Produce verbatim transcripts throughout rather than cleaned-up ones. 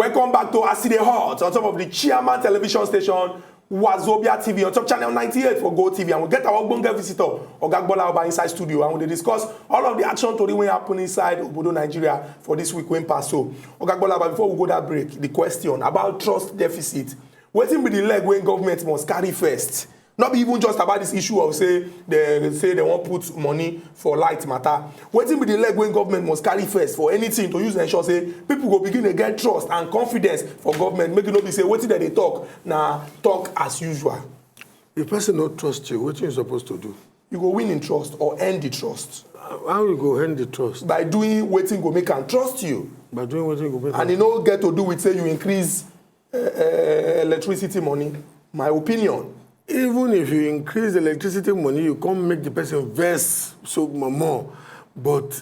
Welcome back to As E Dey Hot on top of the Chairman Television Station, Wazobia T V, on top channel ninety-eight for Go T V. And we get our ogbonge visitor, Oga Gbola Oba, inside studio, and we dey discuss all of the action tori wey happen inside obodo Nigeria for this week wey pass. So, Oga Gbola Oba, before we go that break, the question about trust deficit. Wetin be the leg wey government must carry first? No be even just about this issue of say they say they wan put money for light matter. Wetin be the leg wey government must carry first for anything to use ensure say people go begin dey get trust and confidence for government, make e no be say wetin dem dey talk na talk as usual? If person no trust you, wetin you suppose to do? You go win in trust or earn the trust. How you go earn the trust? By doing wetin go make am trust you. By doing wetin go make am. And e no get to do with say you increase uh, uh, electricity money. My opinion. Even if you increase electricity money, you come make the person vex so m- more. But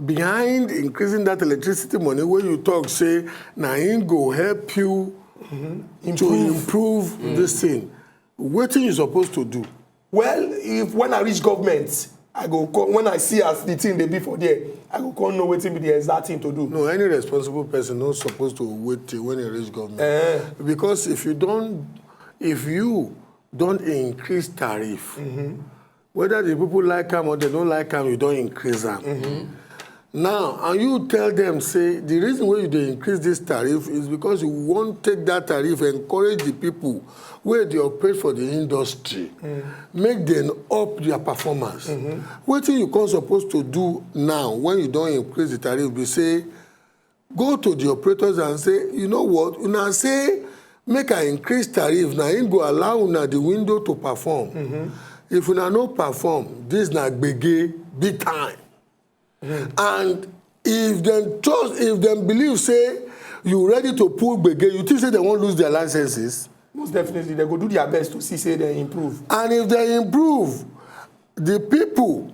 behind increasing that electricity money, wey you talk say na im go help you to improve this thing, wetin you suppose to do? Well, if when I reach government, I go come, when I see as the thing dey be for there, I go come know wetin be the exact thing to do. No, any responsible person no suppose to wait till when e reach government. Eh. Because if you don, if you don increase tariff, whether the people like am or they no like am, you don increase am. Now, and you tell them say the reason why you dey increase this tariff is because you wan take that tariff encourage the people wey dey operate for the industry, make them up their performance. Wetin you come suppose to do now when you don increase the tariff be say, go to the operators and say, you know what, una say make I increase tariff, na im go allow una the window to perform. If una no perform, this na gbege big time. And if dem trust, if dem believe say you ready to pull gbege, you think say dem wan lose their licenses? Most definitely, they go do their best to see say they improve. And if they improve, the people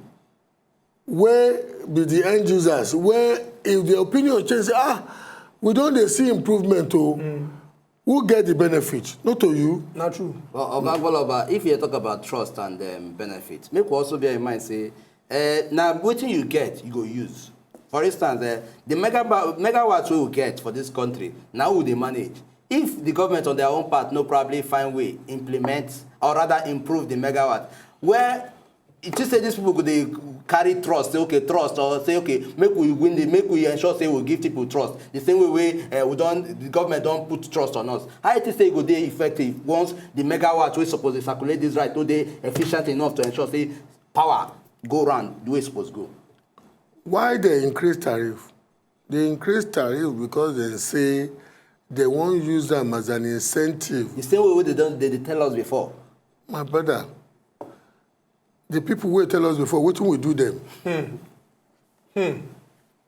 wey be the end users, wey if the opinion change, say, ah, we don dey see improvement o, who get the benefit? Not to you. Na true. Well, Oga Goloba, if you talk about trust and um, benefit, make we also bear in mind say uh, na wetin you get, you go use. For instance, uh, the mega megawatts wey we get for this country, na we dey manage. If the government on their own part no probably find way implement or rather improve the megawatt, where you think say these people go dey carry trust, say okay, trust, or say okay, make we win the, make we ensure say we give people trust the same way wey uh, we don, the government don put trust on us. How you think say e go dey effective once the megawatt wey suppose dey circulate this right no dey efficient enough to ensure say power go round the way e suppose go? Why they increase tariff? They increase tariff because they say they wan use am as an incentive. The same way wey they don, they dey tell us before. My brother, the people wey tell us before, wetin we do them?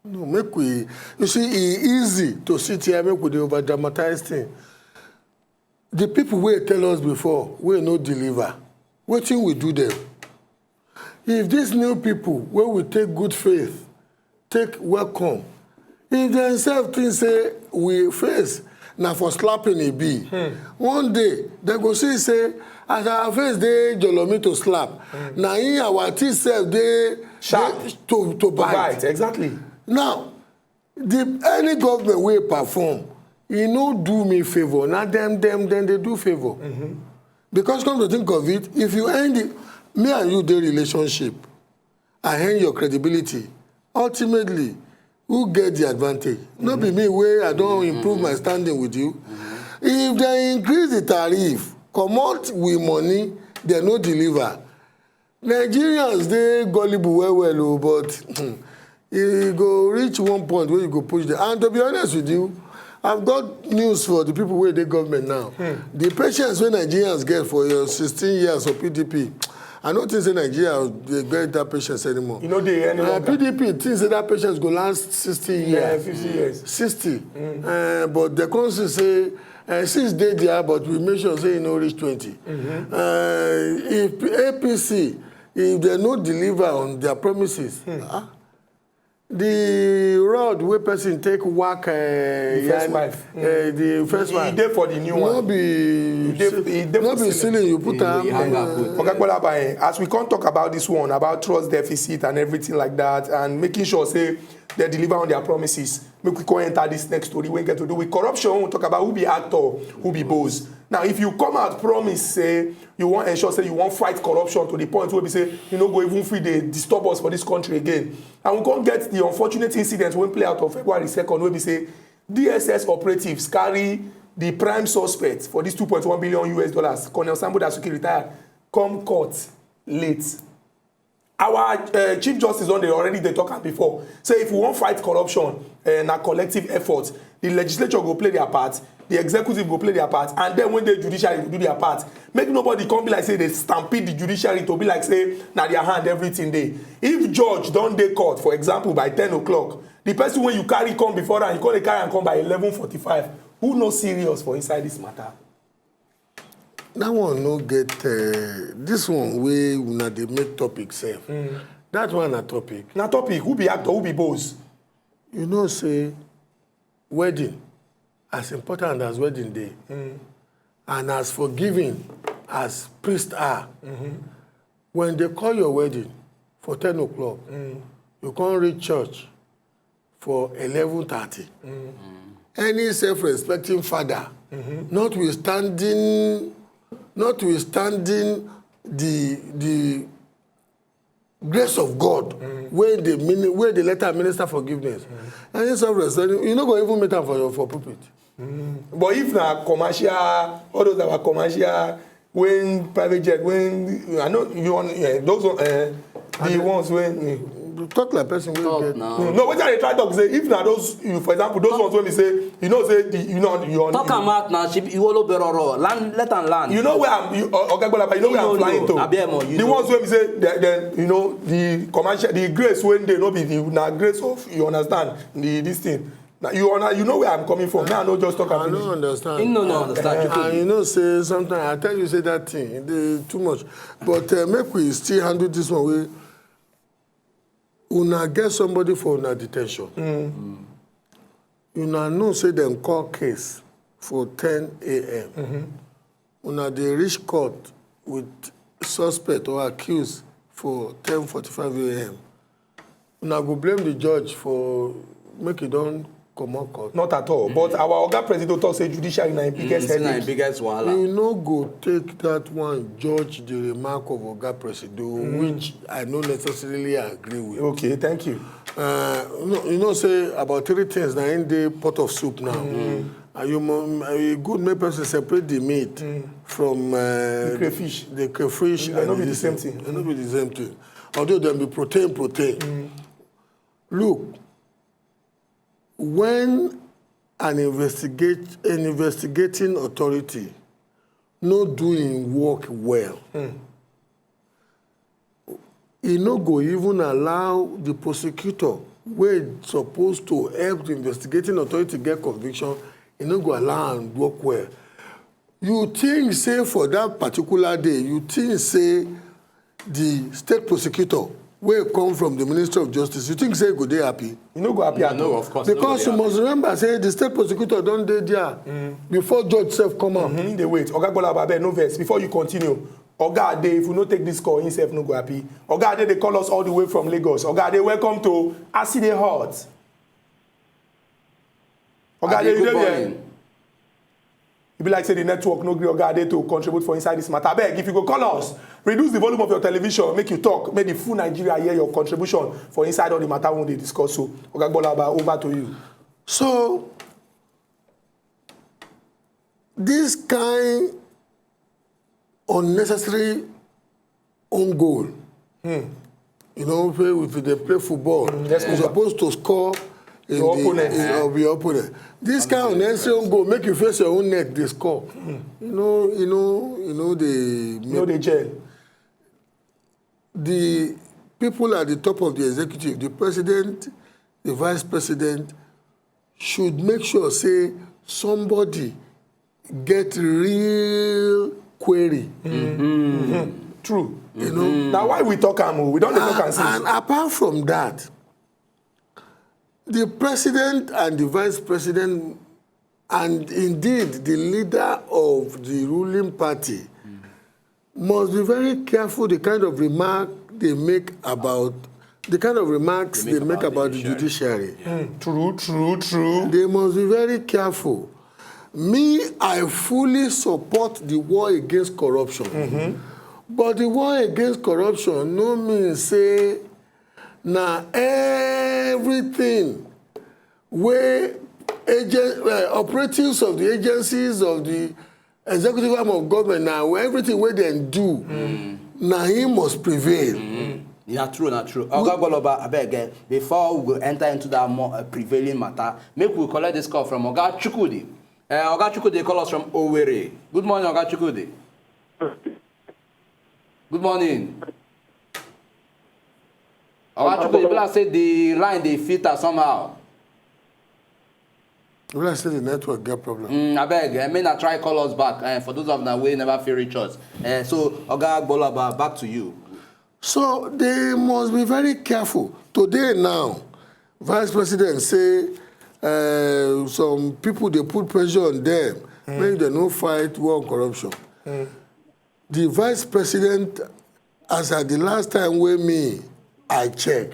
No, make we, you see, e easy to sit here, make we dey over dramatize thing. The people wey tell us before, wey no deliver, wetin we do them? If these new people wey we take good faith take welcome, if dem sef think say we face na for slapping e be, one day dem go see say as our face dey jollomi to slap, na im our teeth sef dey sharp to to bite. Exactly. Now, the any government wey perform, e no do me favour, na dem dem dem dey do favour. Because come to think of it, if you end it, me and you dey relationship, I end your credibility, ultimately, who get the advantage? No be me wey I don improve my standing with you. If dem increase the tariff, comot we money, dem no deliver, Nigerians dey gullible well well o, but e go reach one point wey you go push them. And to be honest with you, I've got news for the people wey dey government now. The patience wey Nigerians get for your sixteen years of P D P, I no think say Nigeria dey get that patience anymore. E no dey any longer. P D P think say that patience go last sixty years. Yeah, fifty years. Sixty. Uh, but the council say uh, six dey there, but we make sure say e no reach twenty. Uh, if A P C, if they no deliver on their promises, ah, The rod wey person take whack uh, the first wife, uh, the first wife. E dey for the new one. No be, e dey for the ceiling. You put am. Oga Gbolabaye, as we come talk about this one, about trust deficit and everything like that, and making sure say they deliver on their promises, make we come enter this next story wey get to do with corruption. We talk about who be actor, who be boss. Now, if you come out promise say you wan ensure say you wan fight corruption to the point wey be say you no go even fit dey disturb us for this country again, and we come get the unfortunate incident wey play out on February second, wey be say D S S operatives carry the prime suspect for this two point one billion U S dollars, Colonel Sambo Dasuki, retired, come court late. Our uh, Chief Justice don dey already dey talk am before. Say if we wan fight corruption, uh, na collective effort. The legislature go play their part, the executive go play their part, and then when the judiciary go do their part. Make nobody come be like say they stampede the judiciary to be like say na their hand everything dey. If judge don dey court, for example, by ten o'clock, the person wey you carry come before am, you come dey carry am come by eleven forty-five. Who no serious for inside this matter? That one no get uh, this one wey una dey make topic sef. Mm. That one na topic. Na topic. Who be actor? Who be boss? You know say wedding, as important as wedding dey, mm, and as forgiving as priests are, mm-hmm, when they call your wedding for ten o'clock, mm, you come reach church for eleven thirty. Mm. Any self-respecting father, mm-hmm, notwithstanding, notwithstanding the the grace of God, mm, wey the mini- wey the letter minister forgiveness, mm, any self-respecting, you no go even meet am for your for pulpit. Mm. But if na commercial, all those our commercial, when private jet, when I know you on uh, those uh, the ones when uh, you talk like person wey get. No, no, wetin I dey try talk say if na those, you, for example, those ones wey be say you know say the, you know you on. Talk am out now, she be Iwolo Beroro. Land, let am land. You know where I'm, you, Oga Gbolabaye, you know where I'm flying to. The ones wey be say the, the, you know the commercial, the grace wey dey no be the na grace of, you understand, the this thing. Now you una, you know where I'm coming from. Now I no just talk and finish. Understand. He no no understand. And you know say sometimes I tell you say that thing e dey too much. But uh, make we still handle this one wey una get somebody for una detention. Mm. Una know say dem call case for ten a.m. Mm-hmm. Una dey reach court with suspect or accused for ten forty-five a.m. Una go blame the judge for make e don comot court. Not at all. But our oga president talk say judiciary na im biggest headache. Biggest wahala. You no go take that one judge the remark of oga president, which I no necessarily agree with. Okay, thank you. Uh, no, you know say about three things na in dey pot of soup now. And you mo- e good make person separate the meat from uh, the crayfish. The crayfish. They no be the same thing. They no be the same thing. Although dem be protein, protein. Look, when an investigate an investigating authority no do im work well, e no go even allow the prosecutor wey suppose to help the investigating authority get conviction, e no go allow am work well. You think say for that particular day, you think say the state prosecutor wey come from the Ministry of Justice, you think say e go dey happy? You no go happy at all. No, of course. Because you must remember say the state prosecutor don dey there before judge sef come out. Mm-hmm. Dey wait. Oga Gbolabaye, abeg, no vex. Before you continue, Oga Ade, if we no take this call, himself no go happy. Oga Ade dey call us all the way from Lagos. Oga Ade, welcome to As E Dey Hot. Oga Ade, you dey there? E be like say the network no gree Oga Ade to contribute for inside this matter. Abeg, if you go call us, reduce the volume of your television, make you talk, make the full Nigeria hear your contribution for inside all the matter we dey discuss. So, Oga Gbolabaye, over to you. So, this kind unnecessary own goal. You know, play with the play football. Mm, yes, you supposed to score in your the opponent. In, of your opponent. This kind of necessary own goal make you face your own net, they score. You know, you know, you know the. You know the gel. The people at the top of the executive, the president, the vice president, should make sure say somebody get real query. Mm-hmm. True. You know. Now why we talk am o? We don dey talk am since. And apart from that, The president and the vice president, and indeed the leader of the ruling party, must be very careful the kind of remark they make about the kind of remarks they make about the judiciary. True, true, true. They must be very careful. Me, I fully support the war against corruption. But the war against corruption no mean say na everything wey agent uh, operatives of the agencies of the executive arm of government na everything wey dem do na him must prevail. Na true, na true. Oga Goloba, abeg, eh, before we go enter into that more uh, prevailing matter, make we collect this call from Oga Chukwudi. Uh, Oga Chukwudi call us from Owerri. Good morning, Oga Chukwudi. Good morning. Oga Chukwudi, e be like say the line dey filter somehow. Well, I say the network get problem. Mm, abeg, I mean, I try call us back. Uh, for those of them wey never fit reach us. Uh, so, Oga Goloba, back to you. So they must be very careful. Today now, Vice President say uh, some people dey put pressure on them make dem no fight war on corruption. The Vice President, as at the last time wey me I check,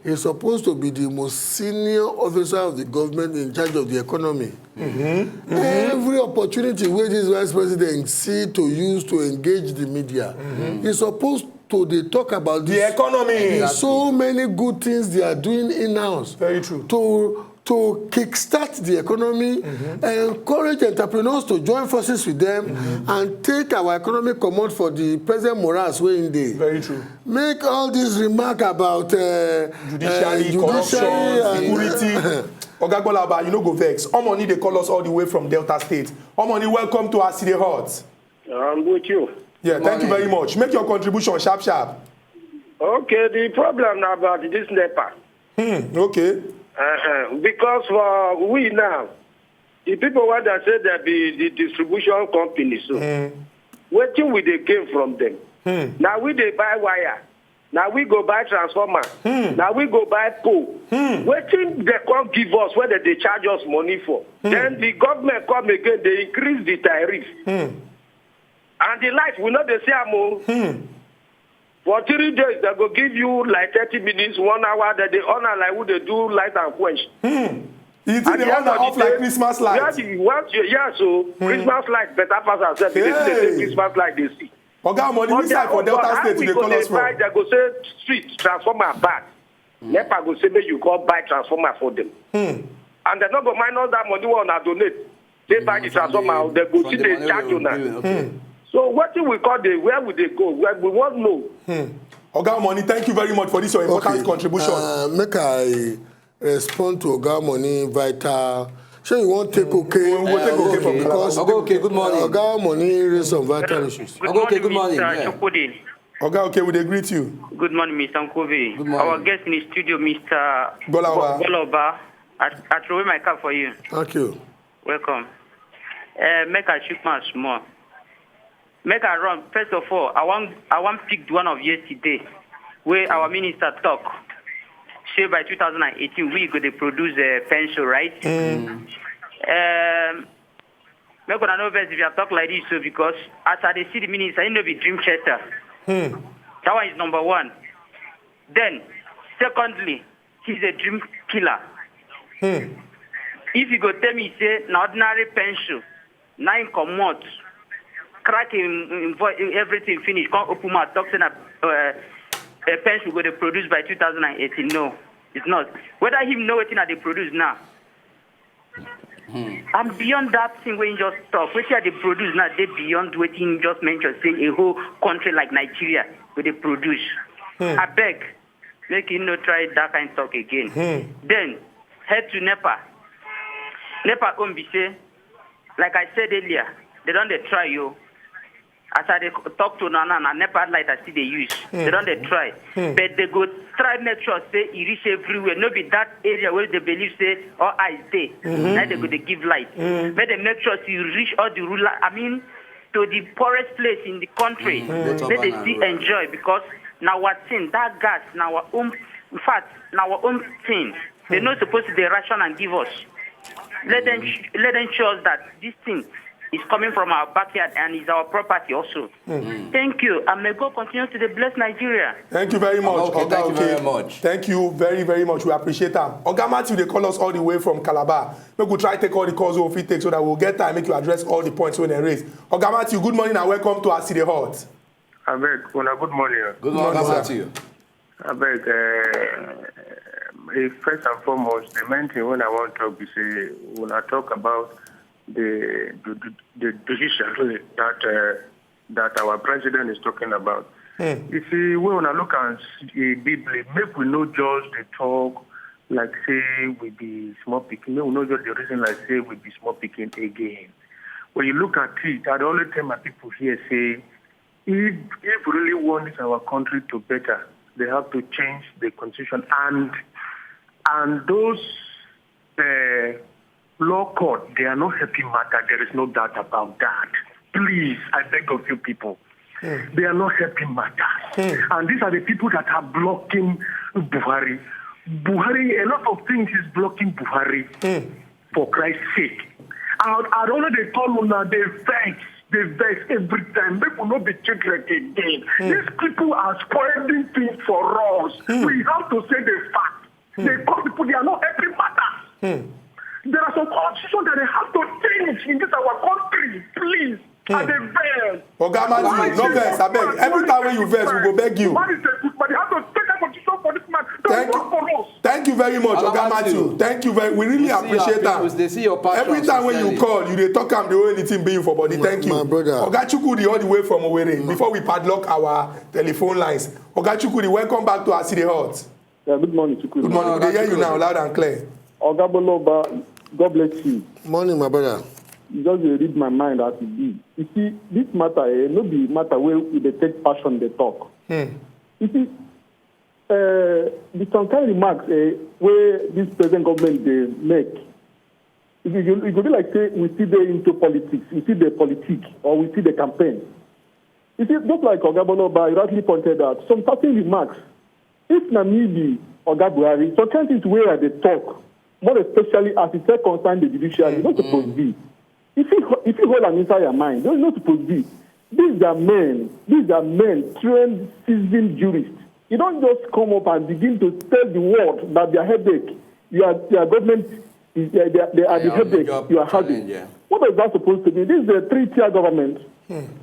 he's supposed to be the most senior officer of the government in charge of the economy. Every opportunity wey this Vice President see to use to engage the media, he's supposed to dey talk about The economy. So many good things they are doing in-house. Very true. To to kickstart the economy, encourage entrepreneurs to join forces with them, and take our economy comot for the present morass wey e dey. Very true. Make all this remark about uh, Judiciary, uh, corruption, judiciary and security. Oga Goloba, you no go vex. Omoni dey call us all the way from Delta State. Omoni, welcome to As E Dey Hot. I'm with you. Yeah, thank you very much. Make your contribution sharp, sharp. Okay, the problem na about this NEPA. Hmm, okay. Uh-huh. Because for we now, the people wey dey say they be the distribution company, so wetin we dey gain from them? Na we dey buy wire, na we go buy transformer, na we go buy pole. Wetin they come give us wey they dey charge us money for? Then the government come again, they increase the tariff. And the light, we no dey see am o. For three days, they go give you like thirty minutes, one hour, that they on am like who dey do light and quench. E still dey on and off like Christmas light. Yes, so Christmas light better pass ourselves. They say Christmas light dey see. Oga Omoni, which side for Delta State you dey call us from? They go say street transformer bad. NEPA go say make you come buy transformer for them. And they no go minus that money wey una donate. They buy the transformer, they go see the charge una. So wetin we call the where we dey go? Where we wan know. Oga Omoni, thank you very much for this your important contribution. Uh, make I respond to Oga Omoni vital. Shey you wan take okay? We will take okay from Because Oga, okay, good morning. Oga Omoni raise some vital issues. Oga, okay, good morning. Mister Yeah. Chukudi. Oga, okay, we dey greet you. Good morning, Mister Nkovi. Good morning. Our guest in the studio, Mister Golawa. Goloba. I, I throw away my cap for you. Thank you. Welcome. Uh, make I shoot my small. Make I run. First of all, I want I want pick the one of yesterday, where our minister talk. Say by two thousand and eighteen, we go to produce a pencil, right? Um, make una no vex if I talk like this, so because as I dey see the minister, he no be dream chaser. That one is number one. Then, secondly, he's a dream killer. If you go tell me say na ordinary pencil, na him comot, crack him, him vo- everything finish, come open mouth talk say na uh, a pencil go dey produce by two thousand and eighteen. No, it's not. Whether him know wetin I dey produce now, I'm beyond that thing wey he just talk. Wetin I dey produce now dey beyond wetin he just mention. Say a whole country like Nigeria go dey produce. Abeg, make he no try that kind talk again. Then head to NEPA. NEPA own be say, like I said earlier, they don dey try o. As I dey talk to una now, na NEPA light I still dey use. They don dey try, but they go try make sure say e reach everywhere. No be that area wey they believe say all eyes dey, na they go dey give light. Make they make sure say e reach all the rural, I mean, to the poorest place in the country. Make they still enjoy because na our thing. That gas na our own. In fact, na our own thing. They no suppose to dey ration and give us. Let them sh- let them show us that this thing is coming from our backyard and is our property also. Thank you, and may God continue to dey bless Nigeria. Thank you very much, Okay, Oga thank you Oke. very much. Thank you very, very much. We appreciate am. Oga Matthew, they call us all the way from Calabar. Make we try take all the calls we fit take so that we'll get time make you address all the points when they raise. Oga Matthew, good morning and welcome to As E Dey Hot. Abeg, una good morning. Good morning, morning, sir. Matthew. Abeg, uh, first and foremost, the main thing when I want to talk is say when I talk about the the, the decision that uh, that our president is talking about. You see, when I look and see Bible, make we no just the talk like say we be small picking. Make we no just the reason like say we be small picking again. When you look at it, I dey always tell my people here say if if we really want this our country to better, they have to change the constitution and and those uh, law court, they are not helping matter. There is no doubt about that. Please, I beg of you people, they are not helping matter. And these are the people that are blocking Buhari. Buhari, a lot of things is blocking Buhari for Christ's sake. I, I don't know they call una, they vex, they vex every time. People not be children again. These people are spoiling things for us. We have to say the fact. They call people, they are not helping matters. There are some constitutions that they have to change in this our country, please. And they vex. Oga Matthew, no vex, abeg. Every time when you vex, we go beg you. Man is a good man. They have to take that constitution for this man. Don't Thank work for us. Thank you very much, Oga Oga Matthew. Matthew. Thank you very. We really We see your appreciate people, that. they see your passion, Every time when you sincerely. Call, you dey talk am the way anything be you for body. My- Thank you, my brother. Oga Chukwudi, all the way from Owerri. Before we padlock our telephone lines, Oga Chukwudi, welcome back to As E Dey Hot. Yeah, good morning, Chukwudi. Good morning. We dey hear you now, loud and clear. Oga Boloba, God bless you. Morning, my brother. You just dey read my mind as e be. You see, this matter, eh, no be matter wey we dey take passion dey talk. You see, uh, the some kind remarks eh, wey this present government dey make, e go e go be like say we still dey into politics, we still dey politic, or we still dey campaign. You see, just like Oga Boloba rightly pointed out, some certain remarks, if na me be Oga Buhari, some kind things wey I dey talk, more especially as e take concern the judiciary, e no suppose be. If you if you hold am inside your mind, no no suppose be. These are men, these are men, trained, seasoned jurists. You don't just come up and begin to tell the world that their headache, your your government is they, they, they are the Yeah, headache major you are challenge, having. Yeah. What is that supposed to be? This is a three-tier government.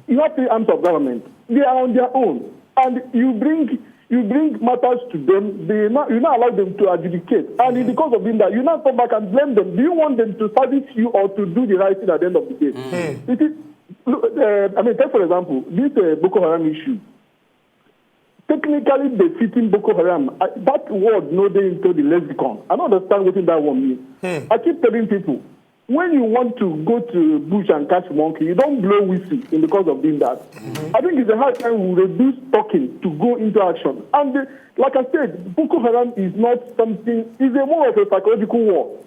You have three arms of government. They are on their own, and you bring you bring matters to them. They not, you not allow them to adjudicate, and in the course of doing that, you now come back and blame them. Do you want them to service you or to do the right thing at the end of the day? You see, look, uh, I mean, take for example this uh, Boko Haram issue. Technically defeating Boko Haram, I, that word no dey into the lexicon. I don't understand what that one means. I keep telling people, when you want to go to bush and catch monkey, you don't blow whistle in the course of doing that. I think it's a high time we reduce talking to go into action. And uh, like I said, Boko Haram is not something, it's a more of a psychological war.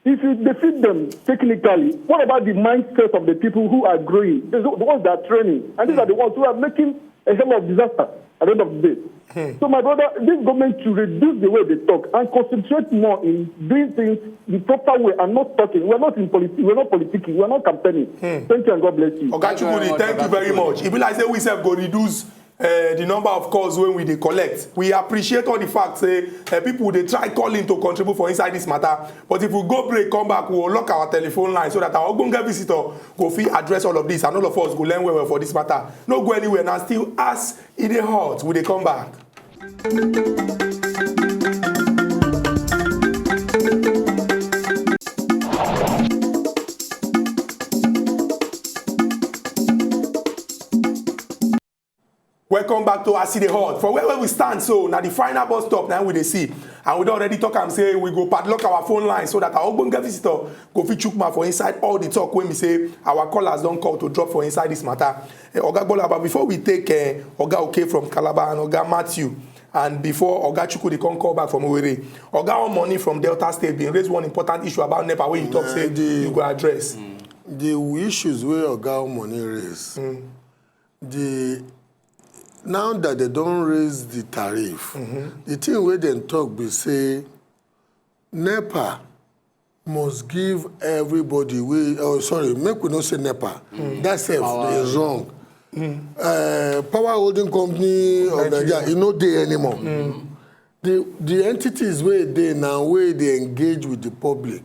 If you defeat them technically, what about the mindset of the people who are growing? The the ones that are training, and these are the ones who are making a hell of disaster at the end of the day. So, my brother, this government should reduce the way they talk and concentrate more in doing things the proper way and not talking. We're not in politics, we're not politicking, we're not campaigning. Thank you and God bless you. Oga Thank you very Chukwudi, much, thank you Oga very Chukwudi. much. E be like say we sef go reduce uh, the number of calls when we dey collect. We appreciate all the facts say uh, people dey try call in to contribute for inside this matter. But if we go break, come back, we will lock our telephone line so that our ogbonge visitor go fit address all of this, and all of us go learn well well for this matter. No go anywhere now. Still, As E Dey Hot, we dey come back. Welcome back to As E Dey Hot. For where, where we stand so, now the final bus stop now we dey see. And we don already talk am say we go padlock our phone line so that our ogbonge visitor go fit chook mouth for inside all the talk wey we say our callers don call to drop for inside this matter. Eh, Oga Gbola, but before we take uh, Oga Oke from Calabar and Oga Matthew, and before Oga Chukwudi come call back from Owerri, Oga Omoni from Delta State bin raise one important issue about NEPA wey you talk say you go address. The issues wey Oga Omoni raise, the now that they don raise the tariff, the thing wey dem talk be say NEPA must give everybody wey, oh, sorry, make we no say NEPA. That sef is wrong. Uh, power holding company of Nigeria, e no dey anymore. The the entities wey dey now, wey dey engage with the public,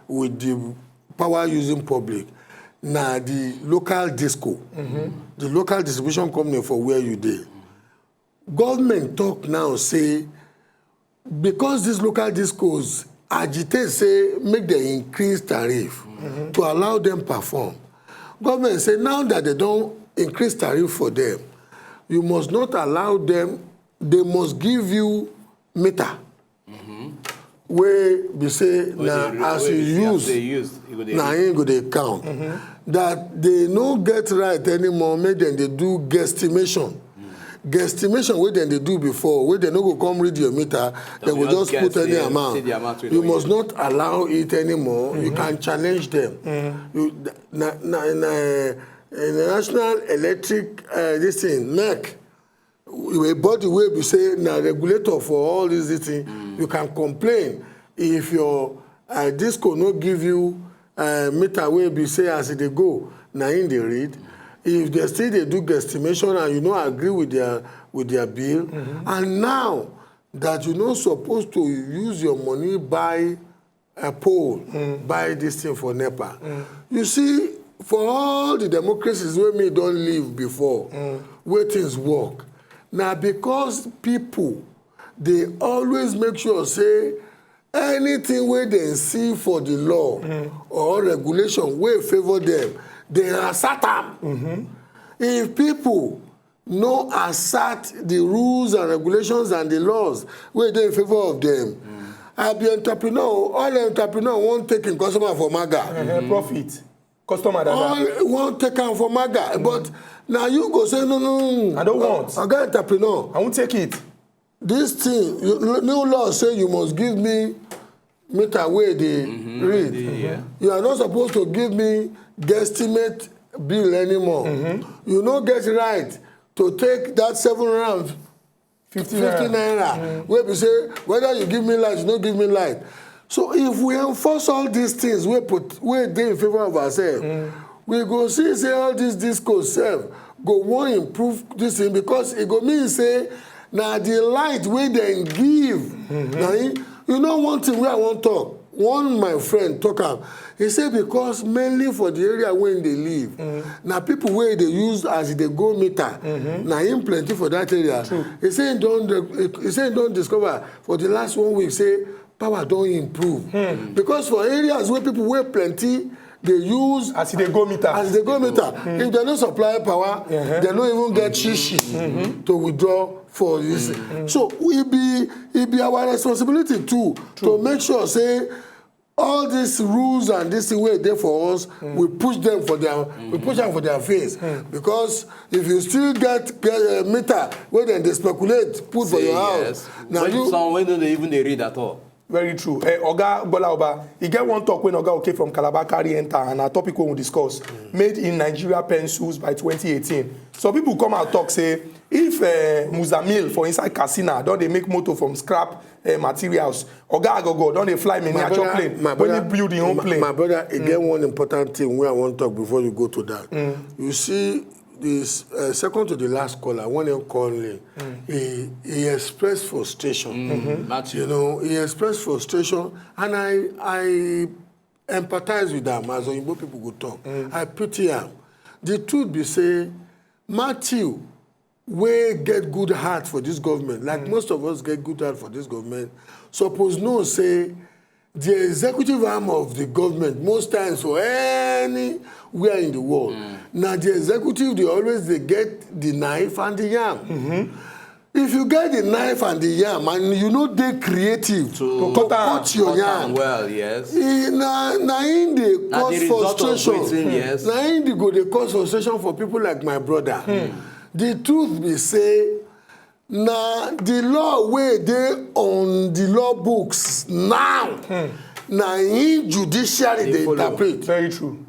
with the power using public, na the local disco, the local distribution company for where you dey. Government talk now say, because these local discos agitate say make dem increase tariff to allow them perform, government say now that they don increase tariff for them, you must not allow them, they must give you meter wey be say na as you use, na im go dey count. That they no get right anymore make dem dey do guesstimation. Guesstimation wey dem dey do before, wey dem no go come read your meter, dem go just put any amount. You must not allow it anymore. You can challenge them. You, na na na eh, eh, National Electric, eh, this thing, NEC, a body wey be say na regulator for all this, this thing. You can complain if your uh, disco no give you uh, meter wey be say as e dey go, na im dey read. If they still dey do guesstimation and you no agree with their, with their bill, and now that you no suppose to use your money buy a pole, buy this thing for NEPA. You see, for all the democracies wey me don live before, wey things work, na because people dey always make sure say anything wey dem see for the law or regulation wey favour them, dem assert am. If people no assert the rules and regulations and the laws wey dey in favour of them, I be entrepreneur o, all entrepreneur wan take im customer for maga. Profit. Customer dada. All wan take am for maga, but na you go say, "No, no, no, I don't want." Oga entrepreneur, I won't take it. This thing, you, new law say you must give me meter wey dey read. You are not supposed to give me guesstimate bill anymore. You no get right to take that seven hundred and fifty naira wey be say whether you give me light, you no give me light. So if we enforce all these things wey put, wey dey in favour of ourselves, we go see say all these discos sef go wan improve this thing, because e go mean say na the light wey dem give. Na im, you know, one thing wey I wan talk, one my friend talk am. He say because mainly for the area wey im dey live, na people wey dey use as e dey go meter, na im plenty for that area. He say he don, he say he don discover for the last one week say power don improve. Because for areas wey people wey plenty dey use as e dey go meter, as e dey go meter, if dem no supply power, dem no even get shishi to withdraw for this. So e be, e be our responsibility too to make sure say all these rules and this thing wey dey for us, we push them for their, we push am for their face. Because if you still get, get a meter wey dem dey speculate put for your house, na you, some wey no dey even dey read at all. Very true. Eh, Oga Bola Oba, e get one talk when Oga Oke from Calabar carry enter, and our topic wey we discuss, made in Nigeria pencils by twenty eighteen. Some people come out talk say if uh, Muzamil for inside Katsina don dey make motor from scrap uh, materials, Oga Agogo don dey fly miniature plane, my brother, build him own plane. My brother, e get one important thing wey I wan talk before you go to that. You see, this uh, second to the last caller, when he call in, he, he expressed frustration. You know, he expressed frustration, and I, I empathize with am, as Oyinbo people go talk. I pity am. The truth be say, Matthew, wey get good heart for this government, like most of us get good heart for this government, suppose know say the executive arm of the government, most times for anywhere in the world, na the executive dey always dey get the knife and the yam. If you get the knife and the yam and you no dey creative to cut your yam well, yes, na, na im dey cause frustration. Na im dey go dey cause frustration for people like my brother. The truth be say, na the law wey dey on the law books now, na im judiciary dey interpret. Very true.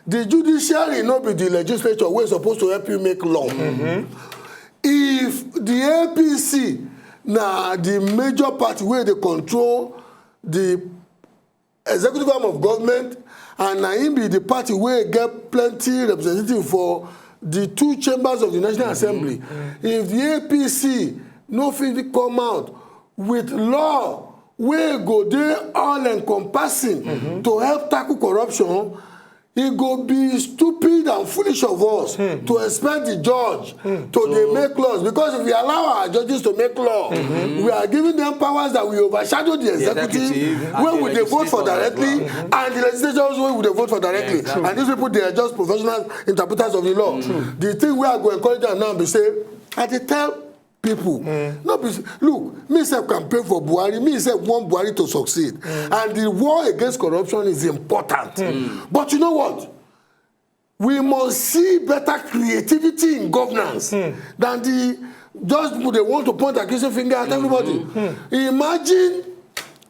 The judiciary no be the legislature wey suppose to help you make law. If the A P C na the major party wey dey control the executive arm of government, and na him be the party wey get plenty representative for the two chambers of the National Assembly. If the A P C no fit come out with law wey go dey all encompassing to help tackle corruption, e go be stupid and foolish of us to expect the judge to dey make laws, because if we allow our judges to make law, we are giving them powers that will overshadow the executive, executive, and wey the we dey vote for legislature as directly, well. And the legislatures wey we dey vote for directly. Yes, true. And these people, they are just professional interpreters of the law. The thing wey I go encourage them now be say, I dey tell people, no be, look, me sef campaign for Buhari, me sef want Buhari to succeed. And the war against corruption is important. But you know what? We must see better creativity in governance than the, just they want to point accusing finger at everybody. Imagine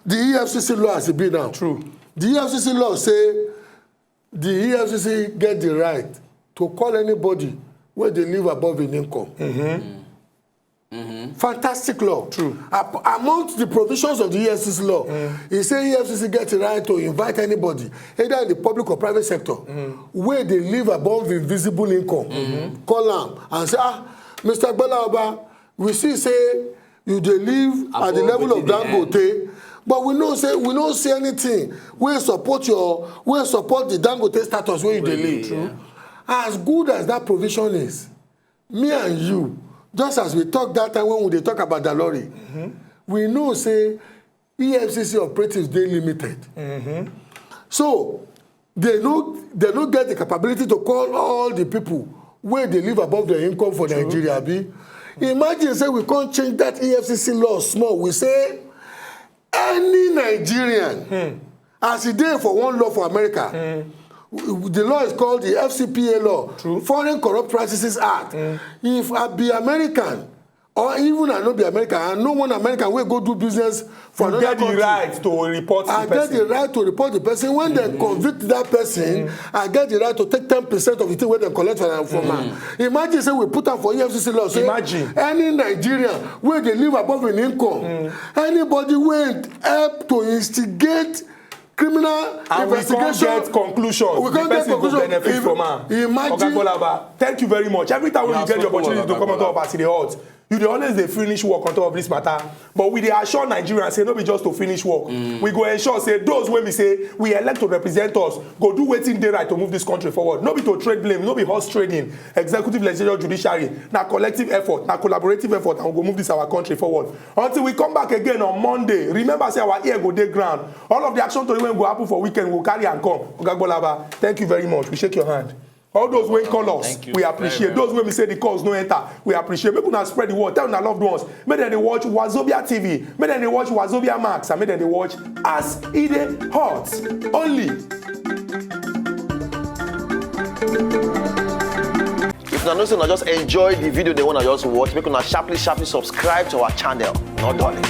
the E F C C law as e be now. True. The E F C C law say the E F C C get the right to call anybody wey dey live above im income. Fantastic law. True. Amongst the provisions of the E F C C law, e say E F C C get the right to invite anybody, either in the public or private sector, wey dey live above invisible income. Call am and say, "Ah, Mister Gbolaoba, we see say you dey live at the Above level of wetin dey Dangote, but we know say we no see anything wey support your, wey support the Dangote status wey you dey live." True. As good as that provision is, me and you, just as we talk that time when we dey talk about Dalori, we know say E F C C operatives dey limited. So they no, they no get the capability to call all the people wey dey live above their income for Nigeria, abi? Imagine say we come change that E F C C law small. We say any Nigerian, as e dey for one law for America, the law is called the F C P A law, Foreign Corrupt Practices Act. If I be American, or even I no be American, I know one American wey go do business for You another get the country. Right to report I the get the person. Right to report the person. When dem convict that person, I get the right to take ten percent of the thing wey dem collect from am, from am. Imagine say we put am for E F C C law. Say, Imagine. Any Nigerian wey dey live above im income, anybody wey help to instigate criminal And we can't investigation. Get conclusion. We The can't get person go conclusion. Benefit If- from am. Imagine. Oga Gbolaoba, thank you very much. Every time when You you are get the so cool, opportunity to Oga come on top Gbolaoba. of As E Dey Hot, you dey always dey finish work on top of this matter. But we dey assure Nigerians say no be just to finish work. We go ensure say those wey be say we elect to represent us go do wetin dey right to move this country forward. No be to trade blame, no be horse trading. Executive, legislature, judiciary, na collective effort, na collaborative effort, and we go move this our country forward. Until we come back again on Monday, remember say our ear go dey ground. All of the action tori wey go happen for weekend, we go carry am come. Oga Gbolaoba, thank you very much. We shake your hand. All those wey call us, Thank you we very, appreciate. very Those wey be say the calls no enter, we appreciate. Make una spread the word, tell una loved ones. Make dem dey watch Wazobia T V, make dem dey watch Wazobia Max, and make dem dey watch As E Dey Hot only. If una know say una just enjoy the video dem wey una just watch, make una sharply sharply subscribe to our channel. No dulling.